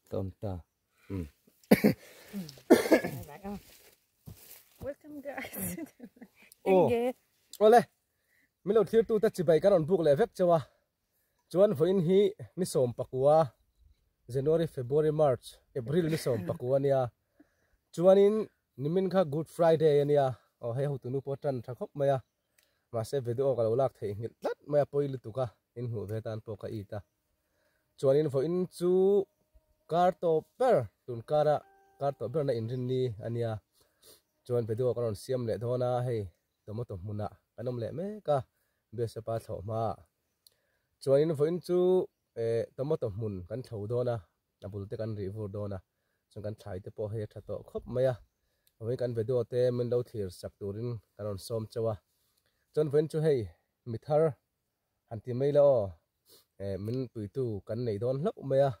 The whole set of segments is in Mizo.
Tawn ta. Um. Welcome guys. Aw. Awle. Min lo thlir tute chibai kan rawn buk leh vek chauh a. Chuan vawiin hi ni sawm pakua January, February, March, April ni sawm pakua ania. Chuanin nimin kha Good Friday ania. Aw hei hotunu pawh tan tha khawp mai a. Mahse video ka lo lak theih nghilh tlat mai a pawi lutuk a, in hmuh ve tan pawh ka it a. Chuanin vawiin chu kar tawp ber tun kara kar tawp berna inrinni ania. Chuan video ka rawn siam leh dawn a, hei tomato hmunah kan awm leh mek a, Biasapa thlawh hmaah. Chuanin vawiin chu eh tomato hmun kan thlo dawn a, a bul te kan rih vur dawn a, chuan kan thlai te pawh hei a tha tawh khawp mai a, vawiin kan video te min lo thlir sak turin kan rawn sawm chauh a, chuan vawiin chu hei mi thar han ti mai la aw, eh min puitu kan nei dawn hlauh mai a,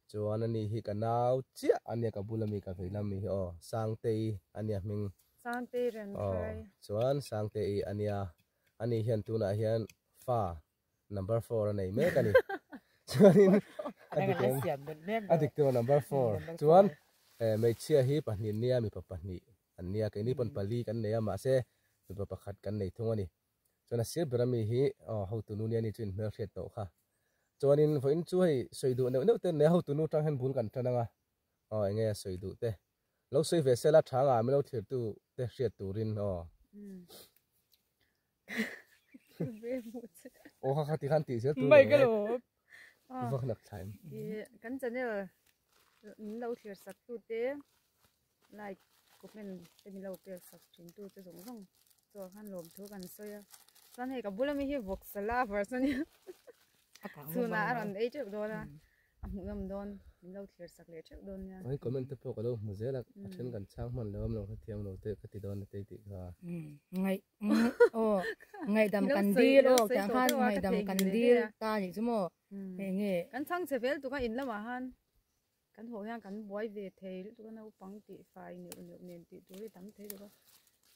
chuan ani hi ka nau chiah ania ka bula mi ka vei lam mi hi aw Sangtei ania hming Sangtei Renthai aw chuan Sangtei ania ani hian tunah hian fa number four a nei mek a ni chuanin a dik em a dik tur number four chuan eh hmeichhia hi pahnih nia mipa pahnih an nia keini pawn pali kan nei a mahse mipa pakhat kan nei thung a ni chuan a sir ber ami hi aw hotunu nia ni chu inhmelhriat tawh kha chuanin vawiin chu hei sawi duh neuh neuh te an nei a hotunu tang hian bul kan tan ang a aw enge a sawi duh te lo sawi ve sela tha anga milo thirtu te hriat turin aw. Aw kha kha ti khan tih zel tur Mai ka lo. Vak nak thlaim. Kan channel min lo thlir sak tu te like comment te min lo pek sak thin tu te zawng zawng chuan khan lawm thu kan sawi a. Chuan hei ka bula mi hi vawksa la version hi chhunah a rawn ei teuh dawn a. A hmuhnawm dawn, min lo thlir sak leh theuh dawn nia. Hei comment te pawh ka lo hmu zel a, a then kan chhang hman lo a, min lo hrethiam lo te ka ti dawn a tei tih kha. Ngaih aw ngaihdam kan dil aw tiang khan ngaihdam kan dil ta nih chu maw hei nge. Kan chhang che vel tuk a in lamah khan kan haw hian kan buai ve thei lutuk a naupang tih fai neuh neuh nen tih tur hi tam thei lutuk a,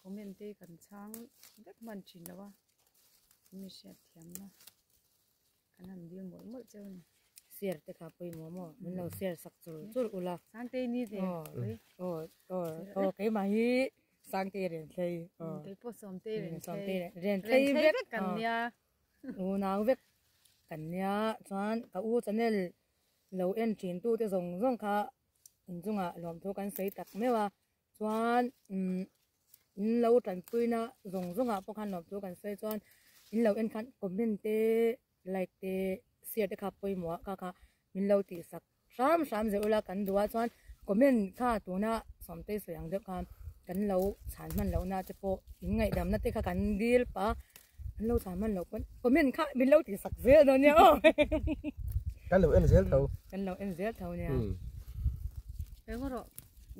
comment te kan chhang vek hman thin lo a, mi hriat thiamna. Kan han dil mawlh mawlh cheu a ni. Share te kha pawimawh maw? Min lo share sak chur chur ula. Sangtei ni te. Aw aw aw keimah hi Sangtei Renthlei. Aw keipawh Sawmtei Renthlei. Sawmtei Renthlei vek kan nia. Unau vek kan nia chuan ka u channel lo en thin tu te zawng zawng kha inchungah lawmthu kan sawi tak meuh a chuan umm in lo tanpuina zawng zawngah pawh khan lawmthu kan sawi chuan in lo en khan comment te like te share te kha pawimawh a kha kha min lo tih sak hram hram zeuh ula kan duh a chuan comment kha tuna sawmtei sawi ang deuh khan kan lo chhan hman lohna te pawh in ngaihdamna te kha kan dil pah a an lo chhan hman loh pawn comment kha min lo tih sak zel dawn nia aw kan lo en zel tho kan lo en zel tho nia eng rawh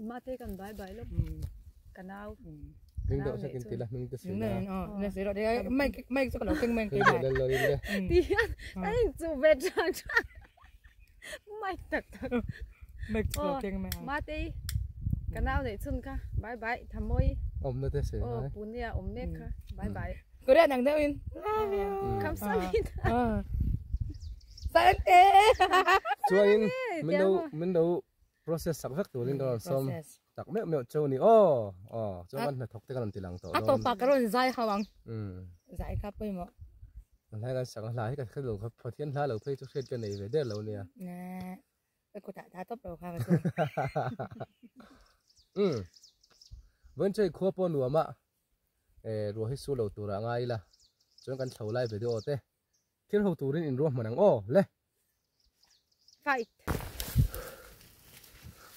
mate kan bai bai lawk Ka nau. Hming deuh sakin tila hming te sila. Na siro de mic mic chu ka lo keng mai ke. Lal lo in le. Ti hian ai chu ve chang chang. Mic tak tak. Mic chu lo keng mai. Mate ka nau nei chun kha bye bye thamoi. Om na te se. Oh Pune a om mek kha bye bye. Korean ang deuh in. Love you. Kamsahamnida. Sante. Chuanin min lo min lo Process sak vek turin ka rawn sawm tak meuh meuh cheu ni aw aw chuan kan hnathawk te ka rawn ti lang tawh dawn. A tawpah ka rawn zai hau ang. Zai kha pawimawh. Hlai kan sak a hla hi ka hre lo kha Pathian hla lo phei chu hriat ka nei ve der lo nia. Ka kutah dah tawp lo kha ka chu. Umm Vawiinchei khua pawh nuam a ruah hi su lo turah ngai ila chuan kan thlo lai video te thil ho turin in ruahman ang aw le. Fight.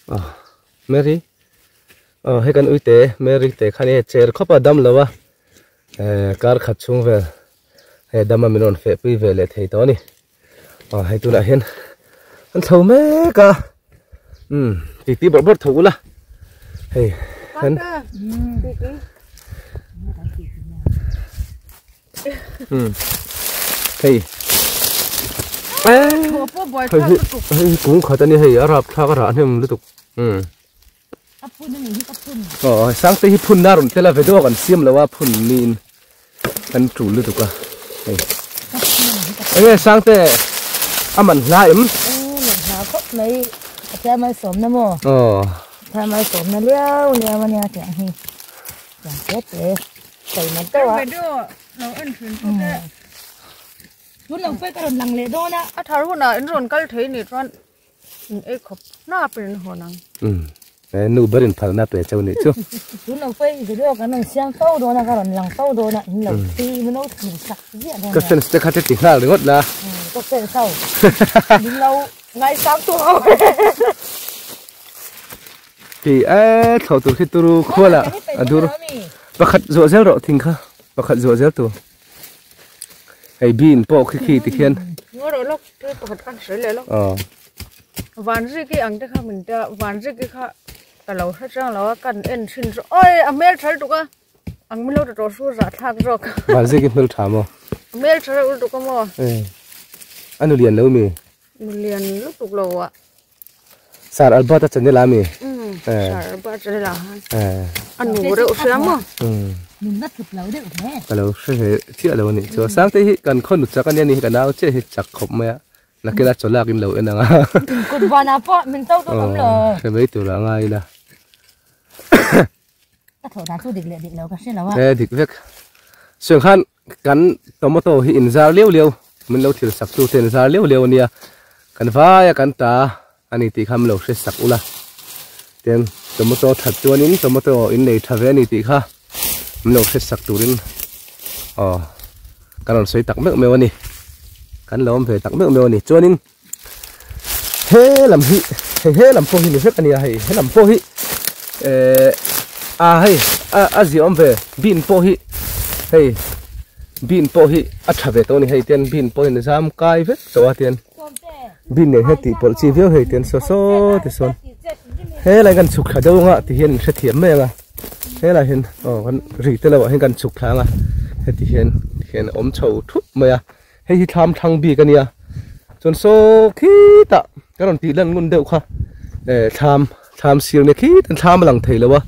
Oh, Mary. Oh, hei kan uite Mary te khan e chair khawpa dam lo a. Eh, kar khat chhung vel. Hei dama min rawn feh pui ve leh thei tawh ani. Oh, hei tunah hian an thlo mek a. Ti ti bawrh bawrh tho ula. Hei kan Hei hei kung khat ani hei a rap thlak a rah hnem lutuk aw sangte hi phun na rawn tel a video kan siam lo a phun niin kan tul lutuk a hei enge sangte a man hla em man hla khawp mai. Pathian malsawmna maw? Aw. Pathian malsawmna liau liau a nia tiang hi. Tiang te te taima deuh a. Kan video lo en thin chu te. Tun lo pawh ka rawn lang leh dawn a. A thar hunah in rawn kal thei nih chuan in ei khawp hnap in hawn ang. Umm e nu ber in phalna pe cheu nih chu. Tun lo pawh video kan rawn siam fo dawn a ka rawn lang fo dawn a in lo thi min lo thlir sak ziah dawn nia. Ka fans te kha te ti nghal ringawt la. Umm ka fans ho min lo ngaisang tu ho. Ti e thlawh tur khi turu khuala a dur pakhat zuah zel rawh thing kha pakhat zuah zel tur. Hei bean pawh khi khi ti khian. Ngaw rawh lawk thil pakhat khan hre leh lawk. Aw. Vanriki ang te kha min tia Vanriki kha ka lo hre chiang lo a kan en thin chu oi a hmel tha lutuk a ang min lo ta tawh su zah thlak zawk. Vanriki hmel tha maw? A hmel tha reuh lutuk a maw? Eh. A nu lian lo mi? Nu lian lutuk lo a. Sir Albert a channel a mi? Umm Sir Albert channel ah khan a nu reuh hria maw? Nun na tluk lo deuh hle. Ka lo hre ve chiah lo a nih chu. Sangte hi kan khaw nu chak a nia ni hi ka nau chiah hi chak khawp mai a. Nakila chaw lak in lo en ang a. Kut vanah pawh min to tawh awm lo. Hre mai tur ah ngai ila. Ka thawh dan chu dik leh dik lo ka hre lo a. E dik vek. Suang khan kan tomato hi in zar liau liau min lo thil sak tu te in zar liau liau ania. Kan vai a kan ta ani tih kha min lo hre sak ula. Tin tomato that chuanin tomato in nei tha ve ani tih kha min lo hre sak turin aw kan rawn sawi tak meuh meuh ani. Kan lo awm ve tak meuh meuh ani. Chuanin He lam hi hei he lam pawh hi ni vek a nia hei he lam pawh hi ehh a hei a a ziah awm ve bean pawh hi hei bean pawh hi a tha ve tawh a ni hei tian bean pawh hi zam kai vek tawh a tian bean nen hian tih pawlh chi viau hei tian saw saw ti sawn helai kan chhuk thla deuh anga ti hian in hrethiam mai ang a helai hian aw kan ri te lo ah hian kan chhuk thla ang a heti hian hian a awm chho thup mai a. Hei hi thlam thlang bik a nia chuan saw khitah ka rawn tih lan ngun deuh kha eh thlam thlam sir nia khitan thlam a lang thei lo a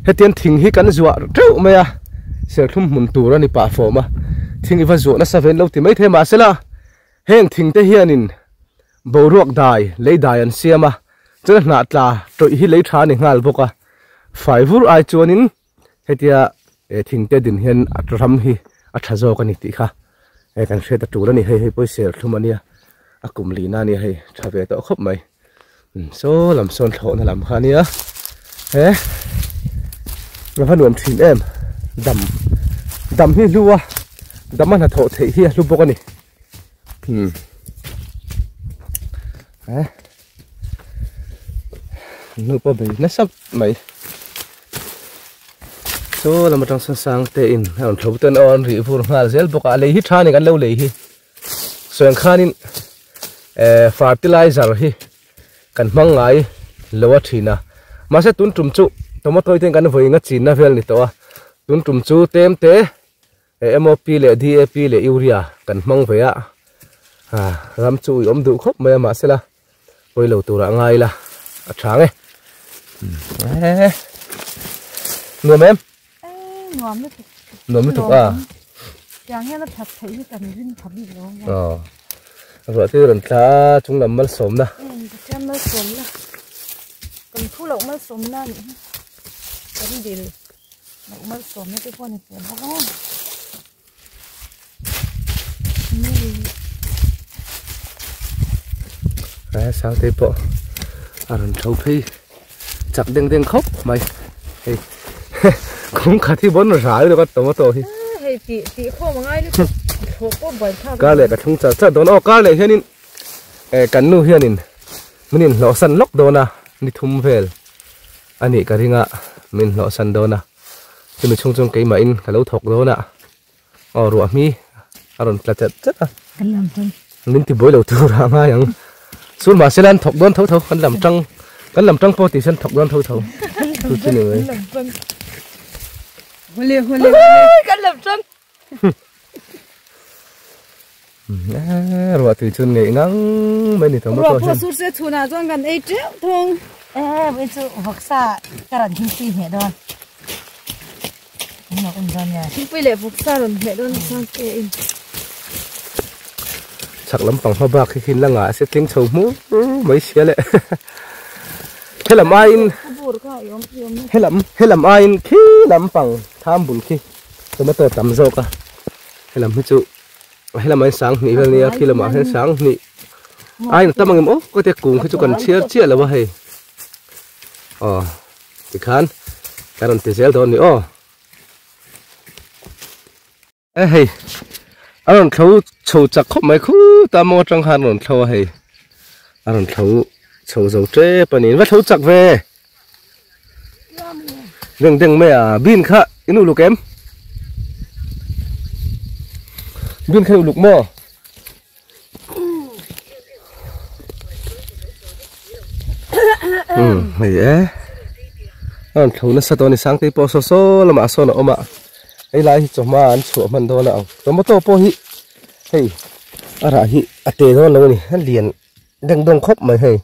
hetiang thing hi kan zuah teuh mai a serthlum hmun tur a ni pah fawm a thing i va zuah nasa ve an lo ti mai thei mahsela heng thing te hianin boruak dai lei dai an siam a chuan hnah tla tawih hi lei tha a ni nghal bawk a fai vur ai chuanin. Hetia thing te din hian a ram hi a tha zawk a ni tih kha hei kan hriat a tul a ni hei hei pawh hi serthlum a nia a kum lihna a nia hei tha ve tawh khawp mai saw lam sawn thlawhna lam kha a nia he a va nuam thin em dam dam hi hlu a dam a hnathawh theih hi a hlu bawk a ni umm he. Nu pawh bei nasa mai chaw lam atang sawn sang te in a rawn thlo ten aw an rih vur nghal zel bawk a a lei hi tha a ni kan lo lei hi sawiang khanin eh fertilizer hi kan hmang ngai lo a thin a mahse tun tum chu tomato te kan vawi nga chinna vel ni tawh a tun tum chu tlem te MOP leh DAP leh Urea kan hmang ve a ram chu i awm duh khawp mai a mahsela pawi lo turah ngai ila a tha ang e nuam em nuam lutuk nuam lutuk a tiang hian a that theih hi kan rin tha bik lo aw ruah te rawn tla a chung lam malsawmna Pathian malsawmna kan thu loh malsawmna a nih hi kan dil Loh malsawmna te pawh a ni teh bawk a. He Sangtei pawh a rawn tho phei chak deng deng khawp mai hei kawng khat hi bawn ral deuh a tomato hi hei tih tih khawm a ngai lutuk thlawh pawh buai thlak kar leh ka thlung char char dawn aw kar leh hianin eh kan nu hianin min inhlawh san lawk dawn a ni thum vel. A nih ka ring a, min hlawhsan dawn a, chumi chhung chuan keimahin ka lo thawk dawn a, aw ruah hmi a rawn tla chat chat a, min ti buai lo tur a ngai ang, chhun mahse la an thawk dawn tho tho, kan lam tang kan lam tang pawh tih hian thawk dawn tho tho, chu chu ni mai. Kan lam tang. Ruah tui chu ngeih ngang mai ni tawh Ruah pawh sur se chhunah chuan kan ei teuh thung. E vui chu vawksa ka rawn thingpui hmeh dawn. An lo en dawn nia. Thingpui leh vawksa rawn hmeh dawn chuan ke in. Chhak lampang hma bak hi khin la ngah se tling chho hmur mai sia le. Helam aiin helam helam aiin khi lampang tham bul khi tomato tam zawk a helam hi chu helam ah hian sanghnih vel ania khi lamah hian sanghnih aiin a tam ang em aw ka tia kung khi chu kan chhiar chiah lo a hei aw tikhan kan rawn ti zel dawn a ni aw. E hei a rawn thlo chho chak khawp mai khut a maw atang khan a rawn thlo a hei a rawn thlo chho zo tep a ni va thlo chak ve deng deng mai a bean kha in uluk em bean kha i uluk maw um hei e a rawn thlo nasa tawh a ni sangtei pawh saw saw lamah sawn a awm a hei lai hi chawhma an chhuah hman dawn a ang tomato pawh hi hei a rah hi a te dawn lo a ni a lian deng dawng khawp mai hei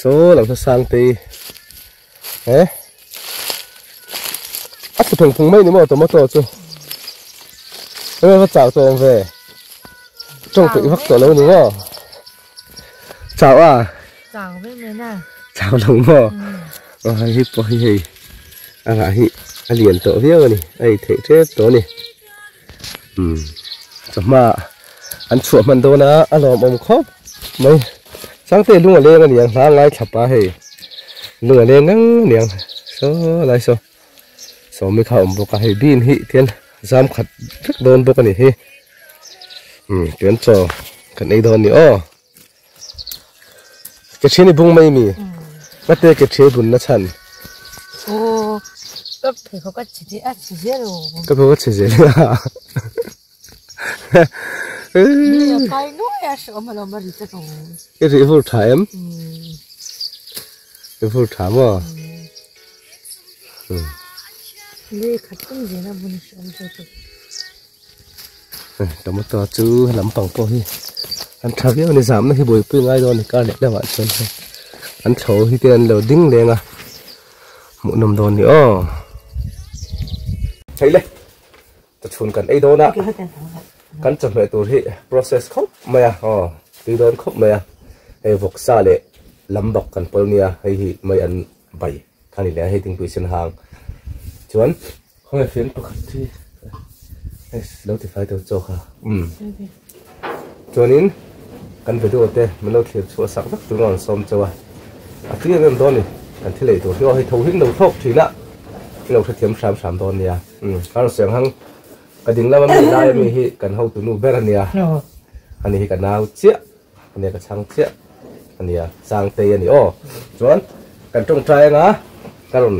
saw lam saw sangtei he a tlu pheng phung mai ni maw tomato chu enge va chau tawh ang ve tawng peih vak tawh lo ni maw chau a chau ve mai na chau lo maw aw hei hi pawh hi hei a rah hi a lian tawh viau a ni a ei theih tep tawh a ni umm chawhma an chhuah hman dawn a a lawmawm khawp mai Sangte lung a leng a niang hla ngai thlap a hei lung a leng ngang a niang saw lai saw sawmi kha a awm bawk a hei bean hi tian zam khat vek dawn bawk a ni hi umm tian chaw kan ei dawn a ni aw ke thian i bung mai mi ngate ke thian bun na chhan aw ka pheikhawk a chhe a chhe zel aw ka pheikhawk a chhe zel a. I rih vur tha em? I vur tha maw? Tomato chu lampang pawh hi an tha viau a ni zamna hi buaipui ngai dawn a ni kar leh deuhah chuan hei an thlo hi te an lo ding leng a hmuhnawm dawn a ni aw. Hei le. Chhun kan ei dawn a, kan chawhmeh tur hi process khawp mai a, aw tui dawn khawp mai a, hei vawksa leh lambak kan pawl nia, hei hi mai an bai kha ni leh a, hei thingpui sen hang chuan khawnge fian pakhat hi hei lo ti fai tawh chaw kha umm chuanin kan video te min lo thlir chhuah sak vek tur a rawn sawm chauh a, a tui em em dawn a ni kan thil ei tur hi aw hei tho hi an lo thlawk thin a, i lo hrethiam hram hram dawn nia. Umm kar siang hang ka ding lama mi lai ami hi kan hotu nu ber ania ani hi ka nau chiah ania ka chhang chiah ania Sangtei ani aw chuan kan tawngtai anga ka rawn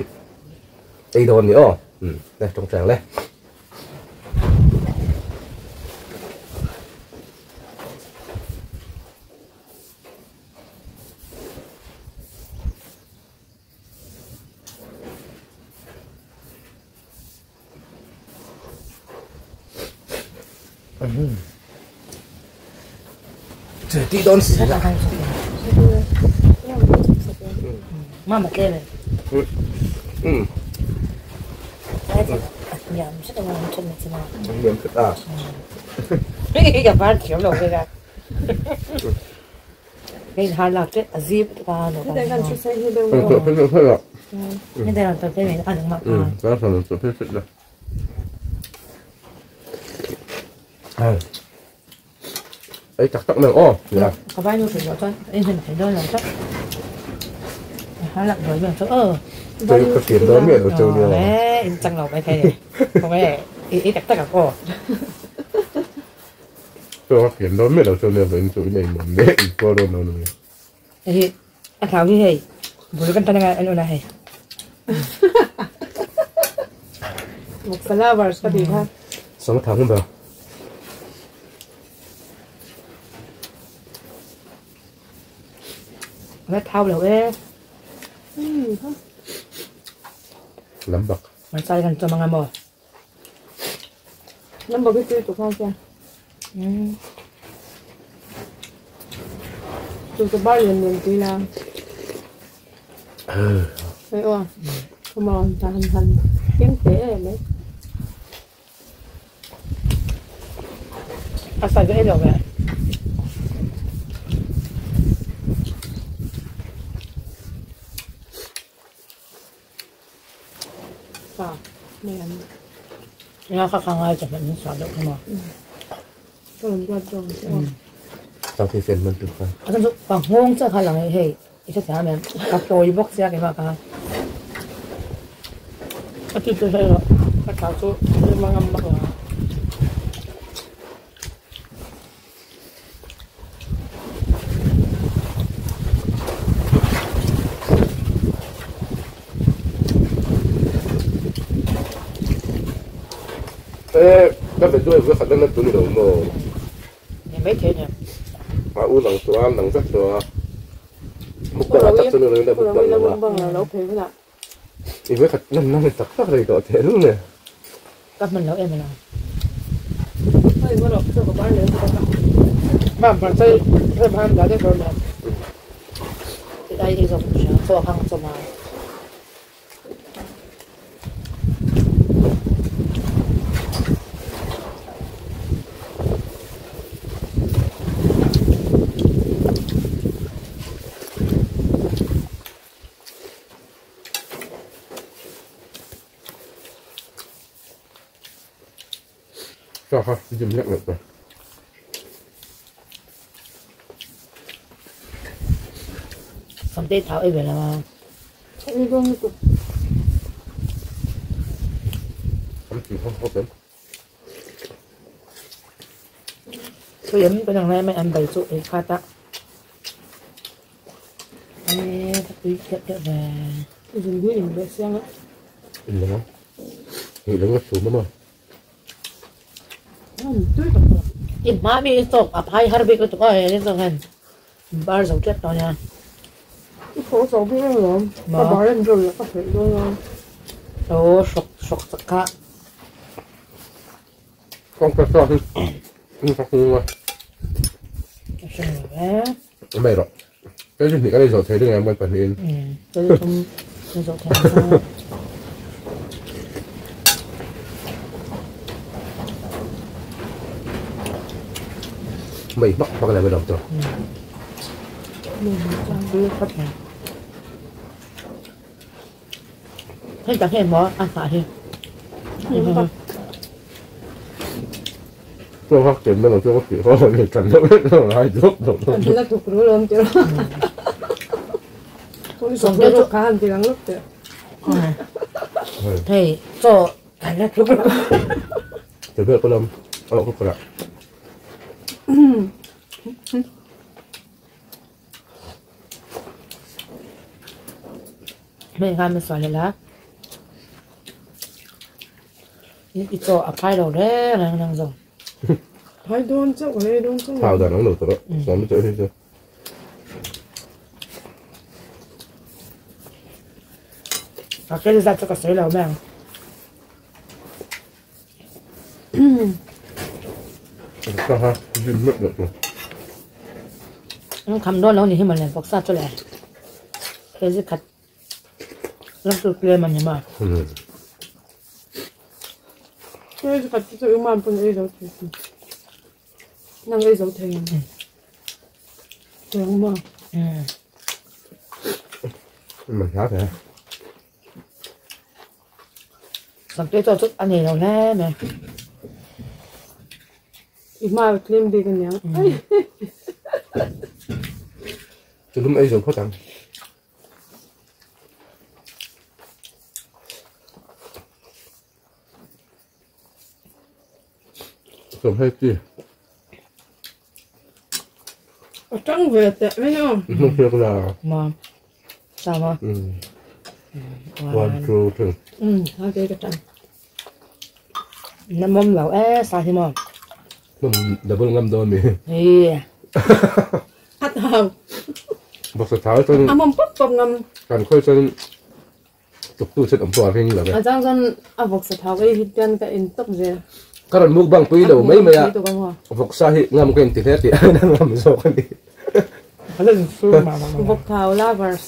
ei dawn ni aw umm le tawngtai ang le. Ti dawn si la. Mama tlem. Um. Niam se ta wan chen chi na. Niam se ta. Ya var thiam lo ve ga. Hei har lak te a zip ta no ka. Kan chu sai hi deuh. Ni te ran te me an ma ka. Ta sa no te te la. Ai. Ei tak tak mai aw. Ya. Ka bai nu thei lo chuan in hin thei dawn lo tak. Har lak rồi mà cho ơ. Tôi có tiền đó mẹ lo châu nia. Ê, in chang lo mai thei. Không ấy, ý tak tak à cô. Tôi có tiền đó mẹ lo châu nia vẫn chỗ này mà mẹ có đâu đâu này. Hei, a thau hi hei. Bul kan tan nga an una hei. Vawksa lovers ka tih kha. Sawng thang ber. La thau lo e. Lambak. Man sai kan chawm anga maw. Lambak hi tui tuk nghal sia. Chu chu bar lian lian tui la. Hei aw. Come on, ta han han keng te em mai. A sai ve lo ve. Nga kha kha ngai chawhmeh min suah deuh kha maw. Ka rawn duat zawk ang che aw. Chang thei sen man tur kha. A chhan chu ka nghawng chiah kha lang e hei i hre thiam em ka tawi bawk sia keimah kha. A ti chu hei rawh ka thla chu tlem a ngam bak lo. E ka ve duai vek khat na tun lo maw. Ni mai thei ni. A u lang tawh a lang vek tawh a. Mukbang ah tak chuan alo mukbang lo a. Lo phei hunah. I vek khat lan na tak tak rei tawh teh lul nge. Ka hman lo em alo. Hei maw rawh chaw ka bar leh bawk a. Mam hmarcha i rem han dah daih dawn em? Ti ai ei zawk hria chaw hang chaw ma. Sa kha dim lek lek ta. Samte thau ei ve lo a. Ei dawn lutuk. Am chi hawk hawk em. Tui em kan ang lai mai an bai chu ei khat a. Ê ka tui teuh teuh ve. Zun hi in leh siang a. In leh a. Hei leng a chhum a maw. Tui tak tak. I hma mi i chawk a phai har bik lutuk a he ni zawk hian bar zo tep tawh nia. I thaw chau bik em alawm. Ka bar en reuh leh ka hreh dawn a. Aw hrawk hrawk chak kha. Kawngka sa hi in ka hung a. Ka hre lo e. Mai rawh. Kei chu hnih kan inzawh thei ding em kan pahnihin. Kei chu kan zawh thei ang. Mai hmak hmak le mai lo chu. Hei tak hi maw a hnah hi. Chaw hak chen mai lo chu ka tih kha ni tan deuh vek lo lai deuh deuh. An la tuk ru lawm tih rawh. Sawm te chu kha han ti lang lawk teh. Hei chaw kan la tuk ru. Te ber ka lam a ka kawrah. Hei khan min sual leh la. I chaw a phai lo reng reng reng zawng. Phai dawn chauh a ei dawn chauh. Thau dan ang lo tawh a. Sawm chauh hi chu. A kel zat chu ka sawi lo mai ang. An kham dawn lo ni hi mawle vawksa chu le kg khat lam chu tlem a ni maw. Kg khat chu chu engmah an pawn ei zo thei si. Nang ei zo thei ang. Thei ang maw. Man hla thei a. Samte chu chu a nei lo hle mai. I hma a tlem bik a nia. Tulum ei zo phawt ang. Sawm hei chi. A tang ve teh mai a. Hmang fiak la. Ma. Sama. One, two, three. A ke ka tang. Na mawm lo e sa hi maw. Mawm double ngam dawn mi. Hi. A thau. Bawksa thau chuan. A mawm pawp pawp ngam. Kan khawi chuan Tuktu chuan awm pawh a ring lo e. A chang chuan a vawksa thau ei hi hian ka in tawp zel. Ka rawn mukbang pui lo mai mai a, vawksa hi ngam ka inti hle tih aiin a ngam zawk a ni. Vawk thau lovers.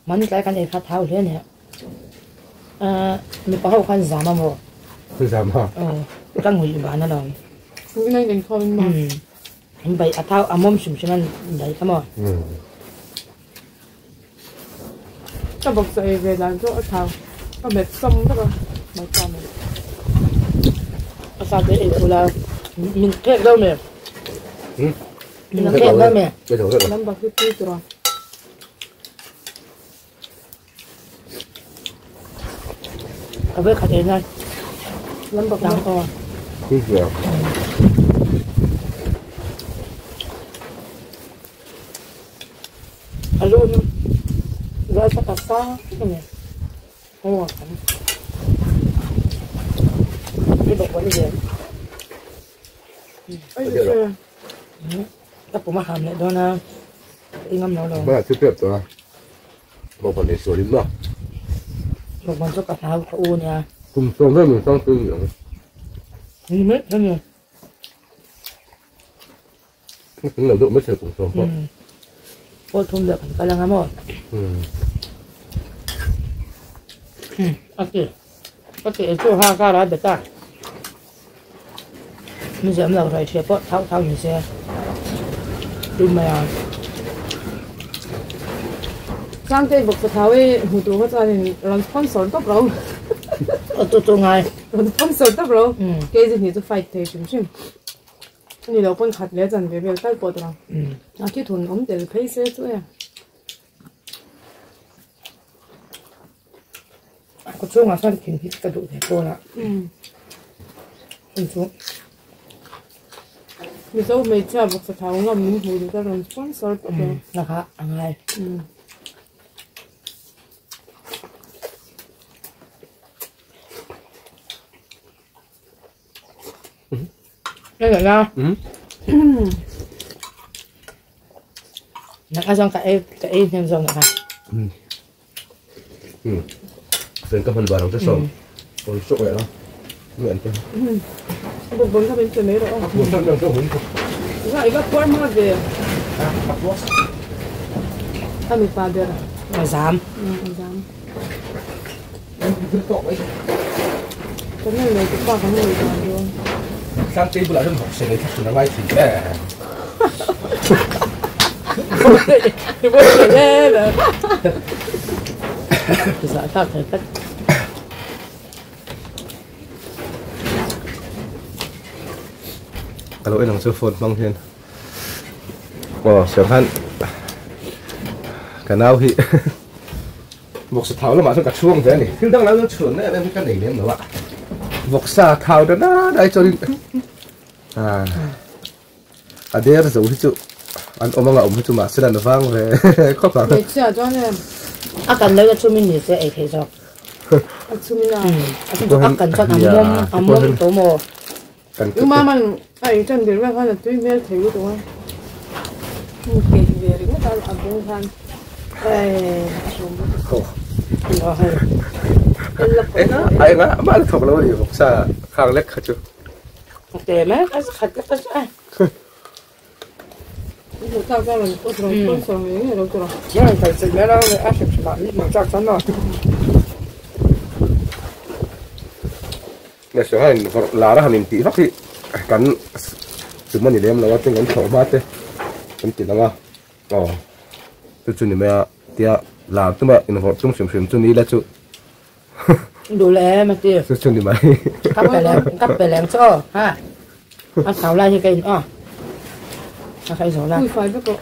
Man tlai kan ei kha thau hle a ni. Mipa ho khan zam a maw? Zam a? Aw, ka ngui ban alawm. Ngui in khawm in maw? An bai a thau a mawm hrim hrim an bai kha maw? Ka vawksa ei ve dan chu a thau ka met sawm vek a mai ta mai. A sa te ei ula min khek deuh me. Min khek deuh me. Lam bak hi tui tura. Ka ve khat ei na. Lam bak Dang aw. A lu hi rual kha tak sang a ni. Aw kan i bawk bawk ni. Ka pum a ham leh dawn a, i ngam lo lo. Hmana thil pek tawh a, bawk ban ei sual in maw? Bawk ban chu ka hlau ka u nia. Kum sawm vel min sang tui ni ang. Ni mai a ni. Kan lo deuh mai thei kum sawm pawh. Pawl thum leh kan kal anga maw? A ti. Ka ti chu ha kar a bet a. Mi zem lo rai thia pawh thau thau ni se. Tui mai a. Sangtei bawk sa thau i hmu tur kha chuanin rawn sponsor tawp ro. Tu tu ngai. Rawn sponsor tawp ro. Kei zihni chu fight thei hrim hrim. Ani lo pawn khat leh chan ve vel tal pawh tura. A thi thun awm tel phei se chu e. Ka chhungah chuan thin hi ka duh ve pawl a. Hun chu. Mizo hmeichhia vawksa thau ngam min hmuh duh ta rawn sponsor tawp e. Lakah a ngai. Đây là Nè, ai xong cái cái thêm xong nữa hả? Sen ka hman vang chu sawm pawn sawk leh a nguyện te. Bawk bawm kha min pe mai rawh aw. Bawk bawm kha min pe. Za i va puar hma ve. A mipa ber. A zam. A zam. Kan nei nei te pa kan nei dan dawn. Sangtei bulah chuan vawk se nei thla a ngai thin e. Vawk se le le. Za thlak thei tlat. Ka lo en ang chu phone hmang hian. Aw siam khan ka nau hi. Vawksa thau lamah chuan ka chhuang ve a ni. Thil dang lo chhuan na em em hi ka nei lem lo a. Vawksa thau da da dai chuanin a der zo hi chu an awm anga awm hi chu mahse an vang ve khawp ang. Hmeichhia chuan em. A kan lo na chhumin ni se ei theih zawk. A chhumin a. A kan chuan a mawm a mawm tawh maw. U Maman a ei tan ber vel khan a tui hmel thei lutuk a. Kei ve ringawt a a bung khan a hrawm bawk a. Enga a enga mah la thawk lo a ni bawk sa khang lek kha chu. Te mai a khat lek a chu. Hmu chak chuan rawn rawn sponsor ngei ngei lo tur a. Rawn kal chilh mai lo a hrim hrim ah mi hmu chak chuan maw. Nge sawi hian vawrh lar a han intih vak hi kan tum a ni lem lo a chuan kan thlawh hma te kan ti lang a aw chu chu ni mai a tia lar tuma invawrh tum hrim hrim chu ni ila chu duh leh em a ti chu chu ni mai ka pe lem ka pe lem chu aw ha a thau lai hi ka in aw a ka i zo la Pui fai vek rawh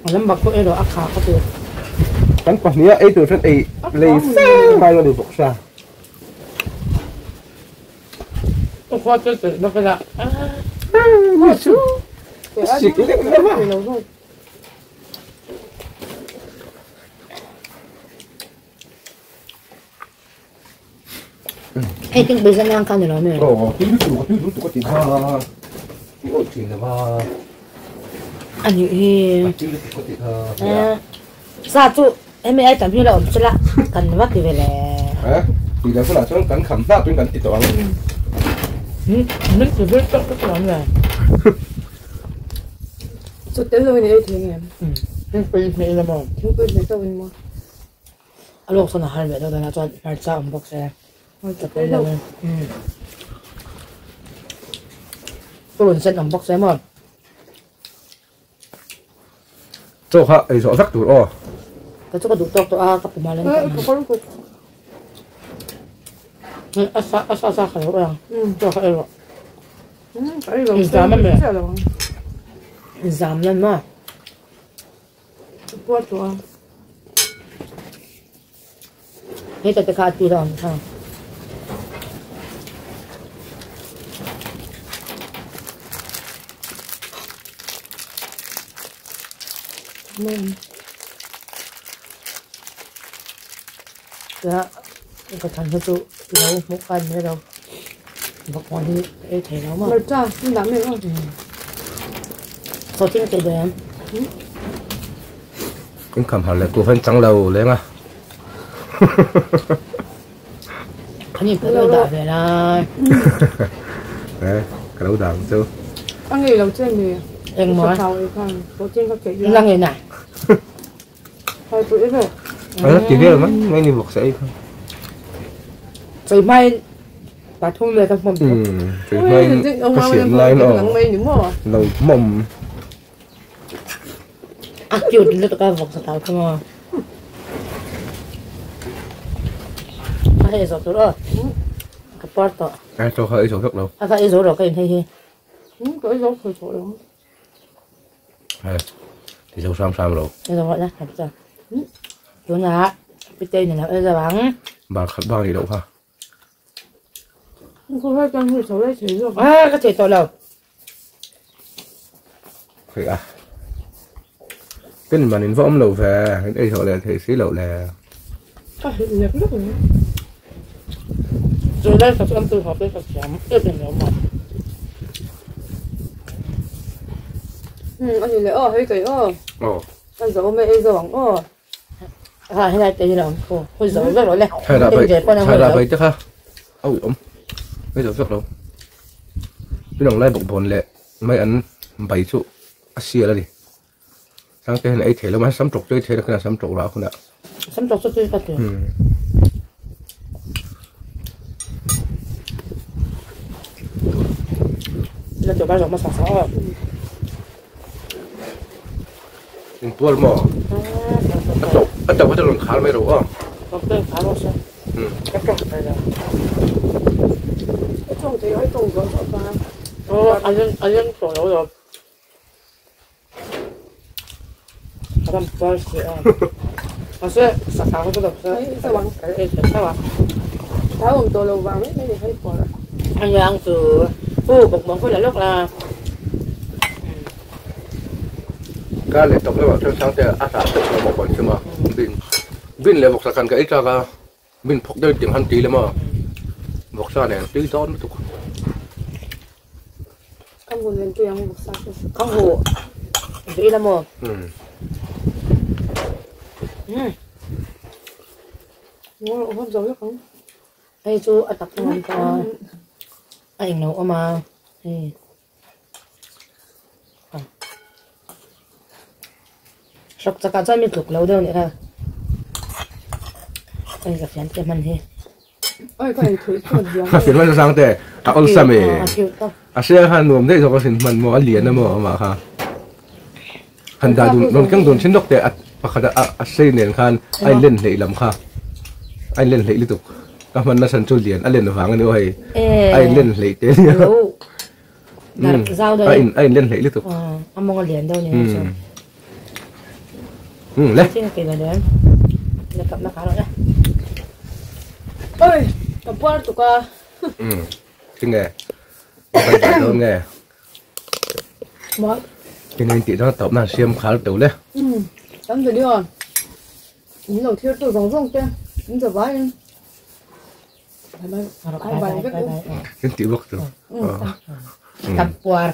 a lam bak pawh erawh a kha ka ti kan pahnih a ei tur chuan ei lei fe ngai lo ni bawk sa. Hei ting pui zan ang kha ni lo mi. Aw tui lutuk a tui lutuk a ti kha i awih thin lo va. A nih hi. A tui lutuk a ti kha. Sa chu hemi ai tam hi la awm sela kan va ti ve le. Eh, tih dan hunah chuan kan kham hlak in kan ti tawh ang. Min ti vir tawk tawk lo nge. Chu tel lo in ei thei nge. Thingpui hmeh ila maw? Thingpui hmeh chauh in maw? A lawk sawn a har ve deuh dan ah chuan hmarcha awm bawk se. Hmarcha tel lo. Purun sen awm bawk se maw? Chaw kha ei zawh vek tur aw. Ka chu ka duh tawk tawh a ka pum ah lan tawh a sa a sa sa ka lo ang chaw kha ei rawh in zam a me in zam lan maw heta te kha a tir a awm kha. Tia ka than hi chu lo hmuh khan mai lo bawkbawn hi ka ei thei lo maw. Chaw thing teh dawn. In kham har leh kuh han chang lo leng a. Kan in pawh dah ve lai. Eh, ka lo dah ang chu. A ngei lo che mi. Engmaw? Ka thau ei khan. Chaw thing ka keih La ngei na. Hai pui e ve. A ti vel mai mai ni bawk se ei khan. Chei hmain pathum vel ka hmawm. Chei hmain ka siam lai no. Lo hmawm. A cute lutuk a vawk sa tau kha maw. A hei zawh tur aw. Ka par tawh. Ai chaw kha ei zo vek lo. A kha ei zo rawh ka in hei hi. Ka ei zo thei tawh lo. Hei ti zo hram hram lo. Ei zo rawh la ka cha. Tunah pitei nen lo ei zo ang. Bar khat bak nih loh kha. A ka thei tawh lo. Thei a. Tin man in va awm lo ve in ei zawh leh thei si loh le. Ka hrilh lek lek mai. Chu lai ka chu an tui haw te ka thiam em em lo maw. Ani leh aw hei kei aw. Aw. Ka zo mai ei zo ang aw. Ha helai te hi lo awm khu hui zo vek lo le. Thai bai thai bai te kha a ui awm ei zo vek lo. Pinang lai bawk bawn leh mai an bai chu a sial a ni. Sangte hian ei thei lo mai sam tawk chu ei thei lo sam tawk lah hunah. Sam tawk chu tui ka ti. La chu ba zo ma sa sa aw. In pual maw? A chauh a chauh kha chu rawn khar mai ro aw. Ka leh tawp lamah chuan Sangte a hlah deuh lo maw pawh an chim a, bin bin leh vawksa khan ka ei chak a, bin phawk deuhin tiang han ti lem a, vawksa nen tui dawn lutuk. Hei chu a tak ngam ta a englo awm a hei. Hrawk chakah chuan mi tluk lo deuh a nih kha. Hei ka fian te hman hi. Ka fian hman sang te a awlsam e. A hria khan nuam daih zawk asin hman maw a lian a maw amah kha. Han dah dun rawn keng dun thin lawk teh a pakhat a a sei nen khan a in len hleih lam kha a in len hleih lutuk ka hman na chhan chu lian a len vang a ni aw hei a in len hleih te nia a in a in len hleih lutuk a mawng a lian deuh ni chu le oi ka puar tuk a tinge ka dawn nge Tin in tih chuan tawp nan siam khal teuh le. Kan video in lo thlir tu zawng zawng te in za vaiin bye bye vek u. In tih bawk chu. Tam puar.